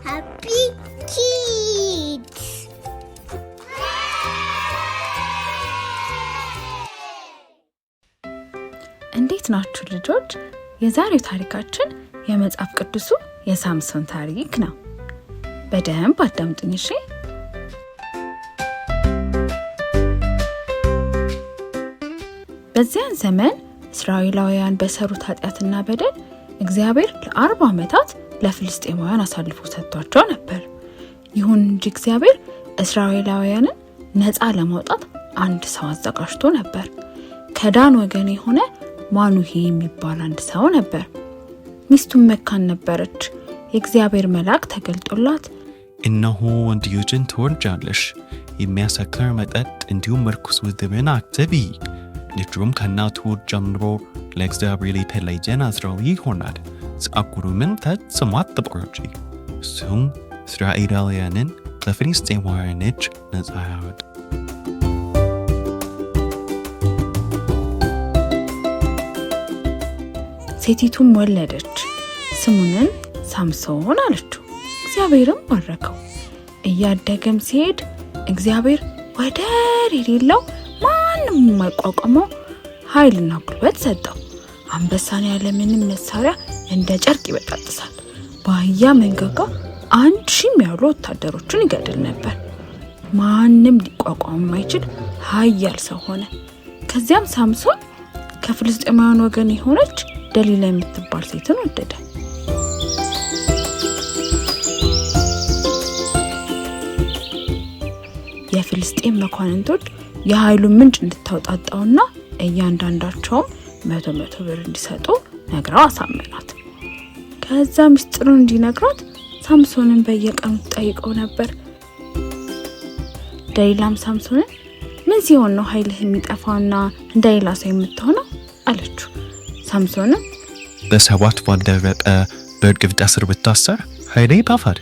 Happy Kids. እንዴት ናችሁ ልጆች? የዛሬው ታሪካችን የመጽሐፍ ቅዱሱ የሳምሶን ታሪክ ነው። በደንብ አዳምጡኝ እሺ። በዚያን ዘመን እስራኤላውያን በሰሩት ኃጢአትና በደል እግዚአብሔር ለ40 ዓመታት ለፍልስጤማውያን አሳልፎ ሰጥቷቸው ነበር። ይሁን እንጂ እግዚአብሔር እስራኤላውያንን ነፃ ለማውጣት አንድ ሰው አዘጋጅቶ ነበር። ከዳን ወገን የሆነ ማኑሄ የሚባል አንድ ሰው ነበር። ሚስቱም መካን ነበረች። የእግዚአብሔር መልአክ ተገልጦላት እነሆ ወንድ ልጅን ትወልጃለሽ፣ የሚያሰክር መጠጥ እንዲሁም ርኩስ ምግብን አትብዪ፣ ልጁም ከእናቱ ሆድ ጀምሮ ለእግዚአብሔር የተለየ ናዝራዊ ይሆናል፣ ጸጉሩንም ፈጽሞ አትቁረጪ፣ እርሱም እስራኤላውያንን ከፍልስጤማውያን እጅ ነፃ ያወጣል። ሴቲቱም ወለደች፣ ስሙንም ሳምሶን አለችው። እግዚአብሔርም ባረከው። እያደገም ሲሄድ እግዚአብሔር ወደር የሌለው ማንም የማይቋቋመው ኃይልና ጉልበት ሰጠው። አንበሳን ያለ ምንም መሳሪያ እንደ ጨርቅ ይበጣጥሳል። በአህያ መንጋጋ 1000 ያሉ ወታደሮችን ይገድል ነበር። ማንም ሊቋቋም የማይችል ኃያል ሰው ሆነ። ከዚያም ሳምሶን ከፍልስጤማውያን ወገን የሆነች ደሊላ የምትባል ሴትን ወደደ። የፍልስጤም መኳንንቶች የኃይሉን ምንጭ እንድታወጣጣውና እያንዳንዳቸውም 100 ብር እንዲሰጡ ነግራው አሳመናት። ከዛ ምስጢሩን እንዲነግራት ሳምሶንን በየቀኑ ትጠይቀው ነበር። ደሊላም ሳምሶንን ምን ሲሆን ነው ኃይልህ የሚጠፋውና እንደሌላ ሰው የምትሆነው አለችው። ሳምሶንም በሰባት ባልደረቀ በእርግብ ጠስር ብታሰር ኃይሌ ይጠፋል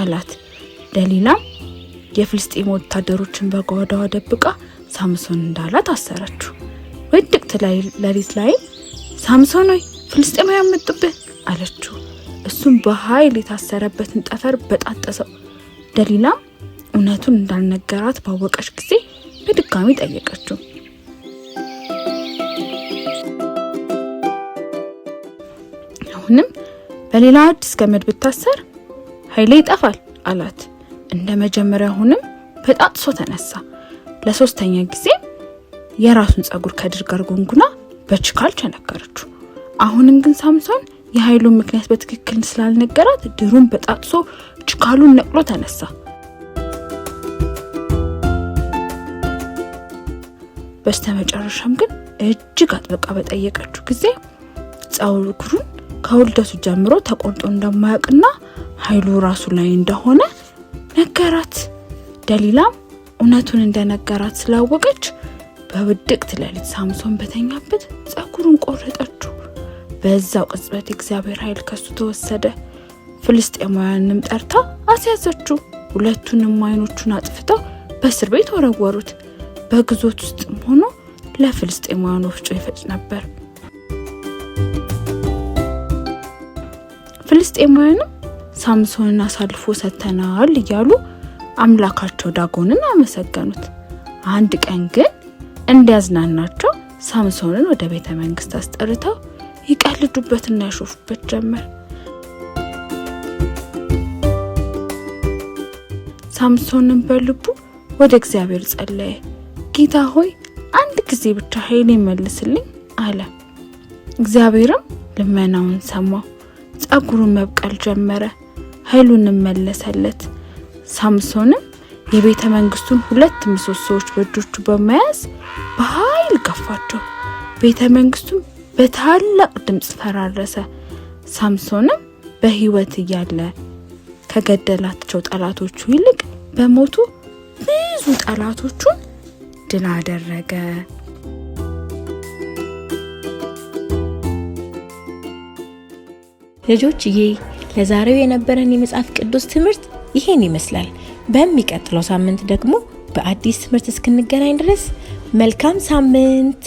አላት። ደሊላም የፍልስጤም ወታደሮችን በጓዳዋ ደብቃ ሳምሶን እንዳላት አሰረችው። ውድቅት ሌሊት ላይ ሳምሶን ሆይ ፍልስጤማውያን መጡብህ አለችው። እሱም በኃይል የታሰረበትን ጠፈር በጣጠሰው። ደሊላም እውነቱን እንዳልነገራት ባወቀች ጊዜ በድጋሚ ጠየቀችው። አሁንም በሌላ አዲስ ገመድ ብታሰር ኃይሌ ይጠፋል አላት። እንደ መጀመሪያ አሁንም በጣጥሶ ተነሳ። ለሶስተኛ ጊዜ የራሱን ጸጉር ከድር ጋር ጎንጉና በችካል ቸነከረችው። አሁንም ግን ሳምሶን የኃይሉን ምክንያት በትክክል ስላልነገራት ድሩን በጣጥሶ ችካሉን ነቅሎ ተነሳ። በስተመጨረሻም ግን እጅግ አጥብቃ በጠየቀችው ጊዜ ጸጉሩን ከውልደቱ ጀምሮ ተቆርጦ እንደማያውቅና ኃይሉ ራሱ ላይ እንደሆነ ነገራት። ደሊላም እውነቱን እንደነገራት ስላወቀች በውድቅት ሌሊት ሳምሶን በተኛበት ጸጉሩን ቆረጠችው። በዛው ቅጽበት የእግዚአብሔር ኃይል ከሱ ተወሰደ። ፍልስጤማውያንንም ጠርታ አስያዘችው። ሁለቱንም ዓይኖቹን አጥፍተው በእስር ቤት ወረወሩት። በግዞት ውስጥም ሆኖ ለፍልስጤማውያን ወፍጮ ይፈጭ ነበር። ፍልስጤማውያንም ሳምሶንን አሳልፎ ሰጥተናል እያሉ አምላካቸው ዳጎንን አመሰገኑት። አንድ ቀን ግን እንዲያዝናናቸው ሳምሶንን ወደ ቤተ መንግስት አስጠርተው ይቀልዱበትና ያሾፉበት ጀመር። ሳምሶንን በልቡ ወደ እግዚአብሔር ጸለየ። ጌታ ሆይ አንድ ጊዜ ብቻ ኃይሌን መልስልኝ አለ። እግዚአብሔርም ልመናውን ሰማው። ጸጉሩን መብቀል ጀመረ፣ ኃይሉንም መለሰለት። ሳምሶንም የቤተ መንግስቱን 2 ምሰሶዎች በእጆቹ በመያዝ በኃይል ገፋቸው። ቤተ መንግስቱም በታላቅ ድምጽ ፈራረሰ። ሳምሶንም በህይወት እያለ ከገደላቸው ጠላቶቹ ይልቅ በሞቱ ብዙ ጠላቶቹን ድል አደረገ። ልጆችዬ ለዛሬው የነበረን የመጽሐፍ ቅዱስ ትምህርት ይሄን ይመስላል። በሚቀጥለው ሳምንት ደግሞ በአዲስ ትምህርት እስክንገናኝ ድረስ መልካም ሳምንት።